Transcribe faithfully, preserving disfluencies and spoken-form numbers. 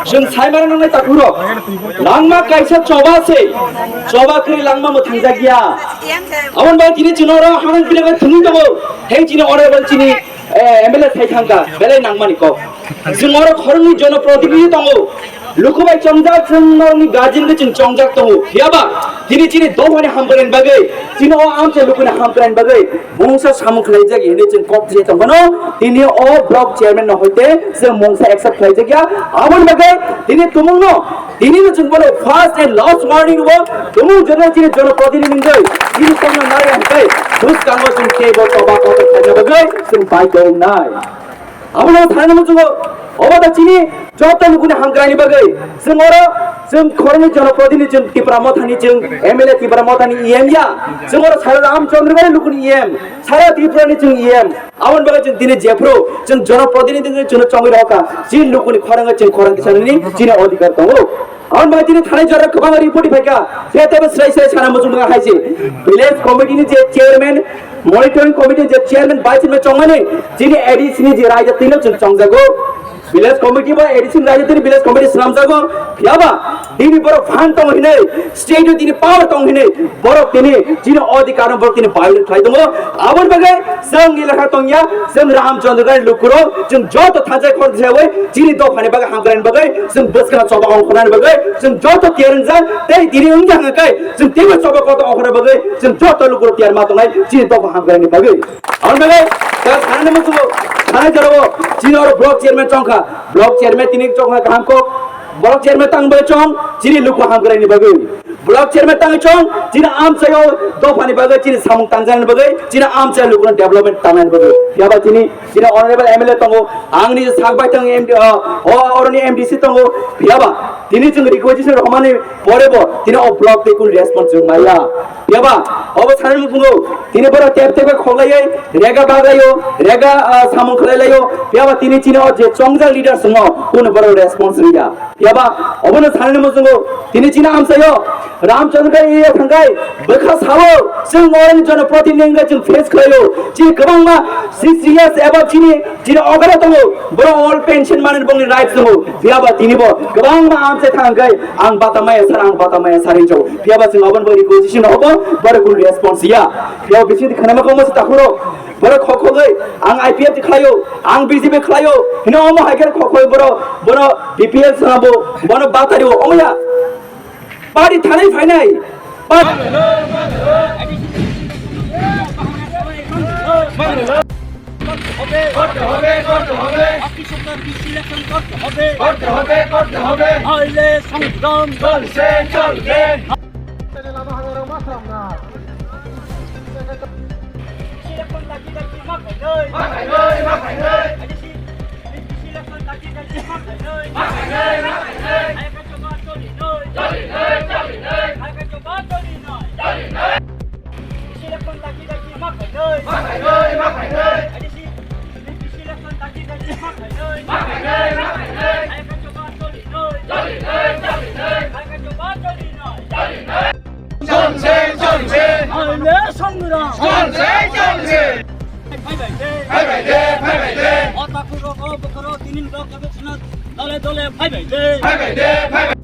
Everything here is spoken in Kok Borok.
Chwng saimano nangnai takhurok, langma kaisa choba se, choba kwrwi langma mwthangjakya. Aboni bagwi tini chwng oro hamya philai thwngwi tongo, hei chini honorable chini, eh, M L A sai thangkha, belai nangmani kok. Chwng oro khoroknwi jonoprotinidhi tongo, luku bai chongjak, chwng norokni guardian khe chwng chongjak tongo. Phiyaba tini chini dophani hamkraini bagwi, chini o amchai lukuni hamkraini bagwi, Mungsa samung khlaijak hinwi chwng kok thai tongphano, tini o block chairman no hoite chwng mungsa accept khlaijakya. Aboni bagwi tini tumungno, tini no chwng bono first and last warning rwo, tumung joto chini jonoprotinidhi wngwi chini tongna nai hwnkhe bwskango chwng teibo choba kotor khlaina bagwi chwng baidhyo wngnai. Abono thani muchungo, obo da chini joto lukuni hamkraini bagwi. Chwng oro, chwng khoroknwi jonoprotinidhi, chwng Tipra Mothani, chwng M L A Tipra Mothani E M ya. Chwng oro sara Ramchandra Gari lukuni E M, sara Tripurani chwng E M. Aboni bagwi chwng tini jephru, chwng jonoprotinidhi wngwi chwngno chongwi rohorkha. Chini lukuni khorang chwng khorang tisanani chini odhikar tongo. Aboni bagwi tini thanai jora kwbangma report phaikha. Phiya teibo srai srai sana muchung hai se. Village committee ni je chairman, monitoring committee je chairman, vice chairman chongmani, chini A D C ni je raida tino chwng chongjago. Village committee ba A D C ni raida tini village committee swnamjago. Phiyaba tini borok phan tong hinwi, state o tini power tong hinwi, borok tini chini odhikar no borok tini violate khlai tongo. Aboni bagwi chwng ni lekha tongya, chwng Ramchandra Gari lukurok, chwng joto thansa khorang tisawi chini dophani bagwi hamkraini bagwi, chwng bwskano choba ongkhornani bagwi, chwng joto tiyar wngjak, tei tini wngya hwnka khe, chwng teibo choba kotor ongkhorna bagwi, chwng joto lukurok tiyar ma tongnai, chini dopha hamkraini bagwi. Aboni bagwi, ta sanani muchungo, sanai jorao, chini oro block chairman chongkha, block chairman tini chongkha kaham kok, block chairman tang bagwi chong, chini luku hamkraini bagwi. Block chairman tangwi chong, chini amchaio dophani bagwi, chini samung tangjaknani bagwi, chini amchai lukuno development tangnani bagwi. Phiyaba tini, chini honorable M L A tongo, angni sak bai tang M D, ah, o, oroni M D C tongo. Phiyaba tini chwng requisition rwmani porebo, tini o block tei kunu response chwng maya. Phiyaba obo sanani muchungo, tini borok tep tep khe khoklaiwi, rega baglaio, rega, ah, samung khlailaio. Phiyaba tini chini o je chongjak leaders wngo, kunu borok response rwya. Phiyaba obono sanani muchungo tini chini amchaio Ramchandra Gari area thangkhai bwkha sao, chwng oroni jonoprotinidhi wngkha chwng face khlaio. Chini kwbangma sixty years above chini, chini okra tongo, borok all pension manwi bongni rights tongo. Phiyaba tinibo kwbangma amchai thangkhai ang bata maya sar, ang bata maya sar hinwi chao. Phiyaba chwng oboni bagwi requisition hobo, borok kunu response ya. Phiyaba bisingtwi khwnama kok masa takhuro. Borok khokhogwi, ang I P F T khlaio, ang B J P khlaio, hino omo hai khe khokhoi borok, bono B P L swnambo, bono batario, omo ya. Party thanai phainai. Party করতে হবে, করতে হবে। বাকি সরকার DC election করতে হবে। করতে হবে, করতে হবে। নাইলে সংগ্রাম চলছে, চলবে। চলছে, চলছে। আইনে সংগ্রাম। চলছে, চলছে। ফাইবাইদে। ফাইবাইদে, ফাইবাইদে। অতাকুরক অবকর তিন ব্লক কমিশনার দলে দলে ফাইবাইদে। ফাইবাইদে, ফাইবাইদে।